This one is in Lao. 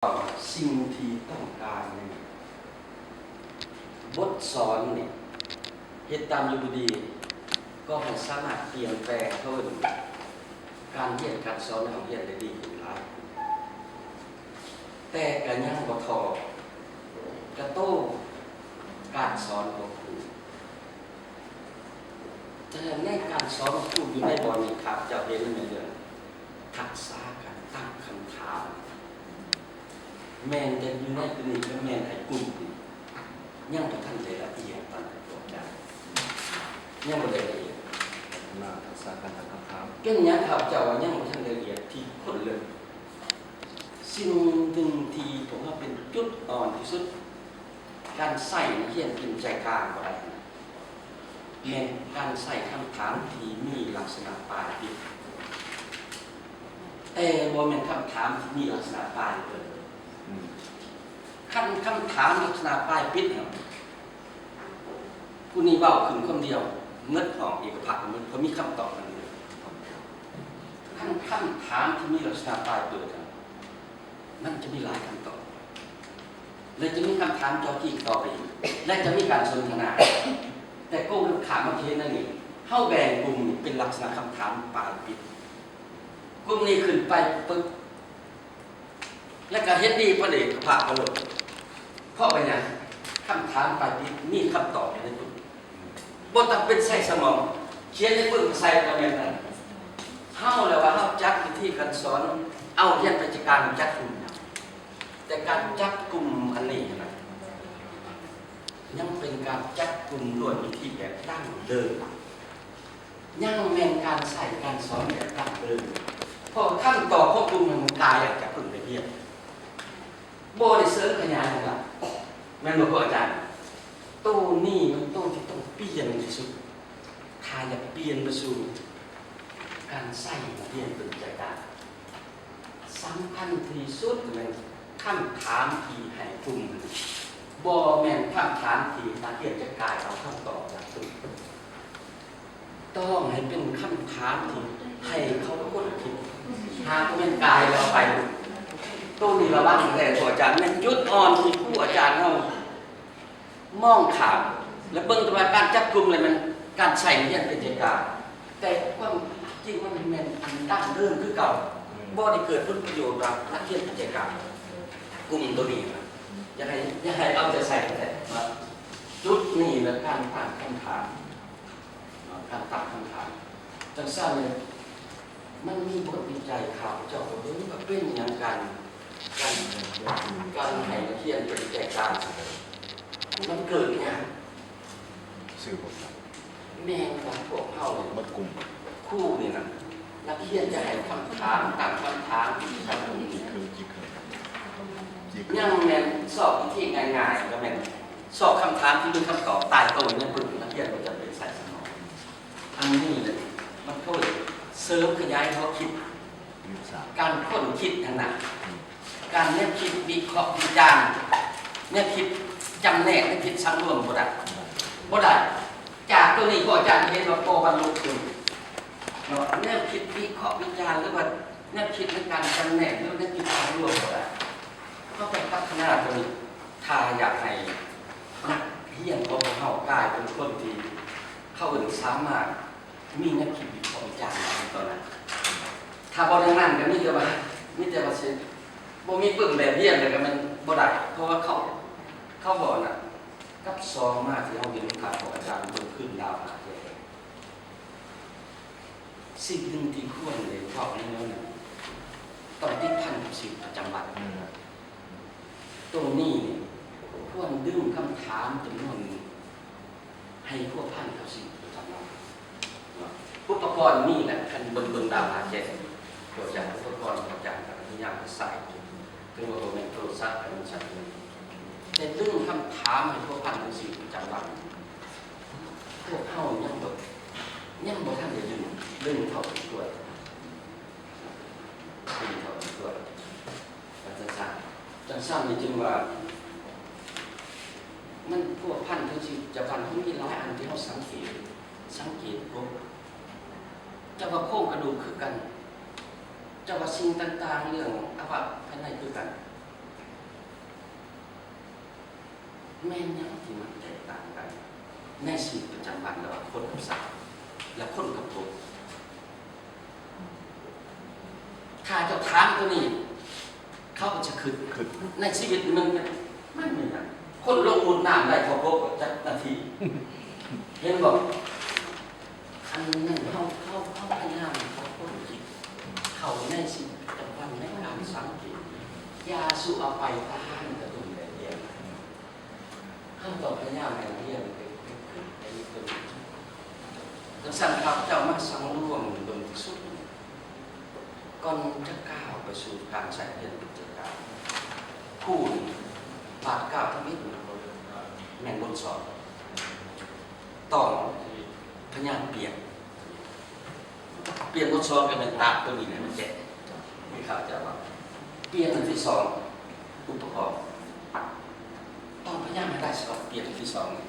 ສິ່ງທີ່ຕ້ອງການນີ້ ບົດສອນນີ້ ເຮັດຕາມຢູ່ບໍ່ດີ ກໍໃຫ້ສາມາດປ່ຽນແປງ ເຂົາເອີ້ນການຮຽນການສອນໃນຫ້ອງຮຽນໄດ້ດີຂຶ້ນຫຼາຍ ແຕ່ກໍຍັງບໍ່ທໍ່ກະໂຕການສອນຂອງຄູ. ສະນັ້ນໃນການສອນຂອງຄູຢູ່ໃນບ່ອນນີ້ ຂ້າພະເຈົ້າເຫັນແມ່ນເລື່ອງທັກສະການຕັ້ງຄຳຖາມ ແມ່ນແຕ່ຢູ່ໃນຕົວນີ້ກໍແມ່ນໃຫ້ກຸ່ມນີ້ຍັງບໍ່ທັນໄດ້ລະອຽດປານໃດ ອາຈານ ຍັງບໍ່ໄດ້ລະອຽດ ມາທັກສະການຕັ້ງຄຳຖາມ ເປັນຫຍັງຂ້າພະເຈົ້າວ່າຍັງບໍ່ທັນລະອຽດທີ່ຄົນເລີຍ? ສິ່ງໜຶ່ງທີ່ພວກເຮົາເປັນຈຸດອ່ອນທີ່ສຸດ ການໃຊ້ນັກຮຽນເປັນໃຈກາງບໍ່ໄດ້ ແມ່ນການໃຊ້ຄຳຖາມທີ່ມີລັກສະນະປາຍປິດ ແຕ່ບໍ່ແມ່ນຄຳຖາມທີ່ມີລັກສະນະປາຍເປີດ. ອືມ ຄັນຄຳຖາມລັກສະນະປາຍປິດຫັ້ນ ຜູ້ນີ້ເວົ້າຂຶ້ນຄຳດຽວ ໝົດຫ້ອງເອກະພາບໝົດ ເພາະມີຄຳຕອບນັ້ນເລີຍ. ຄັນຄຳຖາມທີ່ມີລັກສະນະປາຍເປີດຫັ້ນ ມັນຈະມີຫຼາຍຄຳຕອບ ແລະ ຈະມີຄຳຖາມເຈາະຈີ້ຕໍ່ໄປອີກ ແລະ ຈະມີການສົນທະນາ. ແຕ່ກົງກັນຂ້າມມາທີ່ເຮັດແນວນີ້ ເຮົາແບ່ງກຸ່ມເປັນລັກສະນະຄຳຖາມປາຍປິດ ກຸ່ມນີ້ຂຶ້ນໄປປຶບ ແລ້ວກໍເຫັນດີເພິ່ນເອກະພາບເອົາໂລດ. ເພາະວ່າຫຍັງ? ຄຳຖາມປາຍປິດມີຄຳຕອບຢູ່ໃນປຶ້ມ ບໍ່ຕ້ອງເປັນໃສ່ສະໝອງ ຂຽນໃນປຶ້ມໃສ່ກໍແມ່ນນັ້ນ. ເຮົາແລ້ວວ່າເຮົາຈັດວິທີການສອນ ເອົາຮຽນໄປຈັດການຈັດກຸ່ມ ແຕ່ການຈັດກຸ່ມອັນນີ້ຫັ້ນນະ ຍັງເປັນການຈັດກຸ່ມດ້ວຍວິທີແບບດັ້ງເດີມ ຍັງແມ່ນການໃຊ້ການສອນແບບດັ້ງເດີມ ເພາະຄຳຕອບຂອງກຸ່ມນັ້ນມັນກາຍອອກຈາກປຶ້ມໄປຮຽນ ບໍ່ໄດ້ເສີມຂະຫຍາຍຫັ້ນລະ ແມ່ນບໍ່ພວກອາຈານ? ໂຕນີ້ມັນໂຕທີ່ຕ້ອງປ່ຽນທີ່ສຸດ ຖ້າຢາກປ່ຽນໄປສູ່ການໃຊ້ນັກຮຽນເປັນໃຈກາງ ສຳຄັນທີ່ສຸດແມ່ນຄຳຖາມທີ່ໃຫ້ກຸ່ມ ບໍ່ແມ່ນຄຳຖາມທີ່ນັກຮຽນຈະກາຍເອົາຄຳຕອບຈາກປຶ້ມ. ຕ້ອງໃຫ້ເປັນຄຳຖາມທີ່ໃຫ້ເຂົາຄົ້ນຄິດ ຫາກບໍ່ແມ່ນກາຍແລ້ວເອົາໄປ. ໂຕນີ້ລະວັງແທ້ ພວກອາຈານ ແມ່ນຈຸດອ່ອນທີ່ຄູອາຈານເຮົາ ມອງຂ້າມ ແລະ ເບິ່ງແຕ່ວ່າການຈັບກຸ່ມ ແລະ ແມ່ນການໃຊ້ຮຽນເປັນໃຈກາງ ແຕ່ຄວາມຈິງມັນແມ່ນອັນດັ້ງເດີມຄືເກົ່າ ອືມ ບໍ່ໄດ້ເກີດຜົນປະໂຫຍດວ່ານັກຮຽນເປັນໃຈກາງ ກຸ່ມໂຕນີ້ນະ ຢາກໃຫ້ ຢາກໃຫ້ເອົາໃຈໃສ່ແທ້ວ່າ ຈຸດນີ້ແຫຼະ ການຕັ້ງຄຳຖາມ ເນາະ ການຕັ້ງຄຳຖາມ ຈັ່ງຊັ້ນນີ້ ມັນມີບົດວິໄຈ ຂ້າພະເຈົ້າກໍເບິ່ງວ່າເປັນຫຍັງການ ການ ການໃຫ້ນັກຮຽນເປັນໃຈກາງ ມັນເກີດຫຍັງ? ຊື່ບໍ່ຈັກ ແມ່ນວ່າພວກເຮົານີ້ ໝົດກຸ່ມ ຄູນີ້ນະ ນັກຮຽນຈະໃຫ້ຄຳຖາມ ຕັ້ງຄຳຖາມ ຈີ່ເຄີງ ຈີ່ເຄີງ ຈີ່ເຄີງ ຍັງແມ່ນຊອກວິທີງ່າຍໆ ກໍແມ່ນຊອກຄຳຖາມທີ່ມີຄຳຕອບຕາຍໂຕໃນປຶ້ມ ນັກຮຽນບໍ່ຈຳເປັນໃຊ້ສະໝອງ. ອັນນີ້ແຫຼະ ມັນເຂົາເອີ້ນເສີມຂະຫຍາຍຫົວຄິດ ການຄົ້ນຄິດຫັ້ນນະ ການແນວຄິດວິເຄາະວິຈານ ແນວຄິດຈຳແນກ ແນວຄິດສັງລວມບໍ່ໄດ້ ບໍ່ໄດ້. ຈາກໂຕນີ້ ພວກອາຈານເຫັນວ່າ ປໍວັນລຸກຂຶ້ນເນາະ ແນວຄິດວິເຄາະວິຈານ ຫຼືວ່າແນວຄິດໃນການຈຳແນກ ຫຼືແນວຄິດສັງລວມບໍ່ໄດ້. ເຮົາຕ້ອງພັດທະນາໂຕນີ້ ຖ້າຢາກໃຫ້ນັກຮຽນຂອງພວກເຮົາກາຍເປັນຄົນທີ່ ເຂົາເອີ້ນສາມາດມີແນວຄິດວິເຄາະວິຈານເປັນຕົ້ນນະ ຖ້າບໍ່ດັ່ງນັ້ນກໍມີແຕ່ວ່າ ມີແຕ່ວ່າຊິບໍ່ມີປຶ້ມແບບຮຽນ ແລ້ວກໍແມ່ນບໍ່ໄດ້ ເພາະວ່າເຂົາ ເຂົາບໍ່ນະ ກັບສອງມາທີ່ເຮົາເຫັນ ຖ້າພວກອາຈານເບິ່ງຄືນດາວຫາແຈ ສິ່ງໜຶ່ງທີ່ຄວນໄດ້ເວົ້າໃນແນວນັ້ນ ຕ້ອງຕິດພັນກັບຊີວິດປະຈຳວັນ. ອືມ ໂຕນີ້ນີ້ ຄວນດຶງຄຳຖາມຈຳນວນໜຶ່ງ ໃຫ້ພົວພັນກັບຊີວິດປະຈຳວັນເນາະ. ອຸປະກອນນີ້ແຫຼະ ຄັນເບິ່ງ ເບິ່ງດາວຫາແຈງ ຕົວຢ່າງອຸປະກອນຂອງອາຈານກໍພະຍາຍາມໃຊ້ ເຖິງວ່າບໍ່ແມ່ນໂທລະສັບກໍຍັງໃຊ້ຢູ່ ແຕ່ດຶງຄຳຖາມໃຫ້ພົວພັນກັບຊີວິດປະຈຳວັນ ພວກເຮົາຍັງບໍ່ ຍັງບໍ່ທັນໄດ້ດຶງ ດຶງເຂົ້າໄປຊ່ວຍ ດີເທົ່າທີ່ຄວນ ວ່າຈັ່ງຊັ້ນ. ຈັ່ງຊັ້ນນີ້ຈຶ່ງວ່າ ມັນພົວພັນເຖິງຊີວິດປະຈຳວັນ ມັນມີຫຼາຍອັນທີ່ເຮົາສັງເກດ ສັງເກດພົບ ຈະວ່າໂຄງກະດູກຄືກັນ ຈະວ່າສິ່ງຕ່າງໆ ເລື່ອງອະວະພາຍໃນຄືກັນ. ແມ່ນຫຍັງທີ່ມັນແຕກຕ່າງກັນໃນຊີວິດປະຈຳວັນລະຫວ່າງຄົນກັບສັດ ແລະ ຄົນກັບກົບ? ຖ້າເຈົ້າຖາມຕົວນີ້ ເຂົາກໍຈະຄິດ ໃນຊີວິດມັນ ມັນແມ່ນຫຍັງ? ຄົນລົງໂອດນ້ຳໄດ້ເຂົ້າກົບຈັກນາທີ? ເຫັນບໍ່? ອັນນັ້ນເຮົາ ເຮົາ ເຮົາພະຍາຍາມເອົາຄວາມຄິດເຂົ້າໃນຊີວິດປະຈຳວັນ ໃນການສັງເກດ. ຢ່າສູ່ເອົາໄປປະທານກະຕຸ້ນແລະລຽນ. ເຮົາຕ້ອງພະຍາຍາມໃຫ້ນັກຮຽນໄປ ໄປຄິດ ໄປເບິ່ງ. ຈັ່ງຊັ້ນ ຂ້າພະເຈົ້າມັກສັງລວມເບິ່ງທີ່ສຸດ ກ່ອນຈະກ້າວໄປສູ່ການໃຊ້ຮຽນກິດຈະການ. ຄູນີ້ບາດກ້າວທຳອິດແມ່ນບົດສອບ. ຕ້ອງພະຍາຍາມປ່ຽນ ປ່ຽນບົດສອບ ກໍແມ່ນຕາມຕົວນີ້ແຫຼະ ມັນແຈ້ງໃຫ້ເຂົ້າໃຈວ່າ ປ່ຽນອັນທີສອງ ອຸປະກອບ ຕ້ອງພະຍາຍາມໃຫ້ໄດ້ສຳລັບປ່ຽນອັນທີສອງນີ້.